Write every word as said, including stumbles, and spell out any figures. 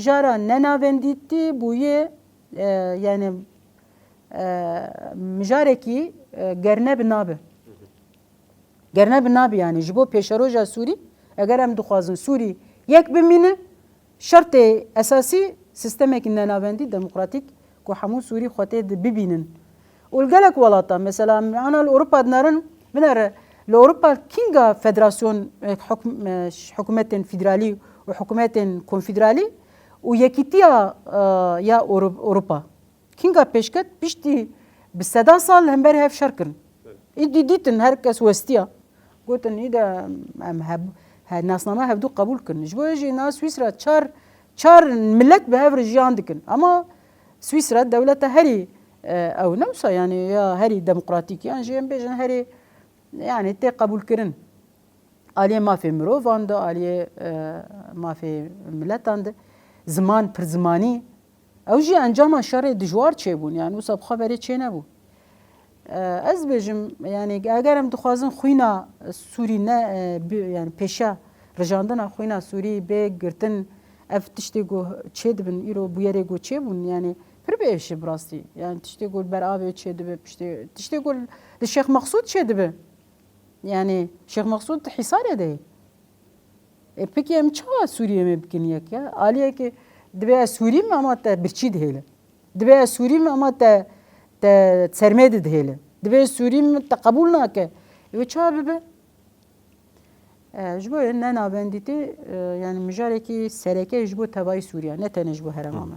Mijara nenavendîtî bûye, e, yani, e, mijarekî, e, gerne bi nabe. Gerne bi nabe yani ji bo pêşeroja Sûrî, eger em dixwazin Sûrî yek bimîne, şertê esasî sîstemekî nenavendî demokratîk ku hemû Sûrî xwe tê di bibînin. Û li gelek welata, mesela, em ana li Ewropa dinerin, binere, li Ewropa kînga federasyon, e, hukm-, e, hikûmetên federalî û hikûmetên konfederalî û yekîtiya, e, ya Ewro-, Ewropa kînga pêşket piştî bi seda sal hember hev şer kirin. Îdî dîtin her kes westiya. Gotin, î de em heb-, he, nasname hevdû qebûl kirin. Ji bo jî na Swîsra çar, çar milet bi hev re jiyan dikin. Ama Swîsra dewleta herî, e, ew ne wisa, yani ya herî demokratîk, yan jî em bêjin herî, yani tê qebûlkirin. Aliyê mafê mirovan de, aliyê, e, mafê miletan de, ziman, pirzimanî, ew jî encama şerê dijwar çêbûn. Yani wisa bi xwe berê çênebû. E, ez bêjim, yani eger em dixwazin xwîna Sûrî ne, e, bi, yani pêşe rijandina xwîna Sûrî bê girtin, ev tiştê ku çêdibin, îro bûyerê ku çêbûn, yani pir bi êş e bi rastî. Yani tiştê ku li ber avê çêdibe, piştê, tiştê ku li Şêx Meqsûd çêdibe. Yani Şêx Meqsûd di Hîsarê de ye. E, peki em çawa Sûriyê me bikin yek ya? Aliyekê divê ez Sûrî me ama te birçî dihêle. Divê ez Sûrî me ama te, te sermê de dihêle. Divê ez Sûrî me te qebûl nake. E, wê çawa bibe? E, ji bo ne navendîtî, e, yani mijarekî sereke ji bo tevayî Sûriya, ne tenê ji bo herêma me.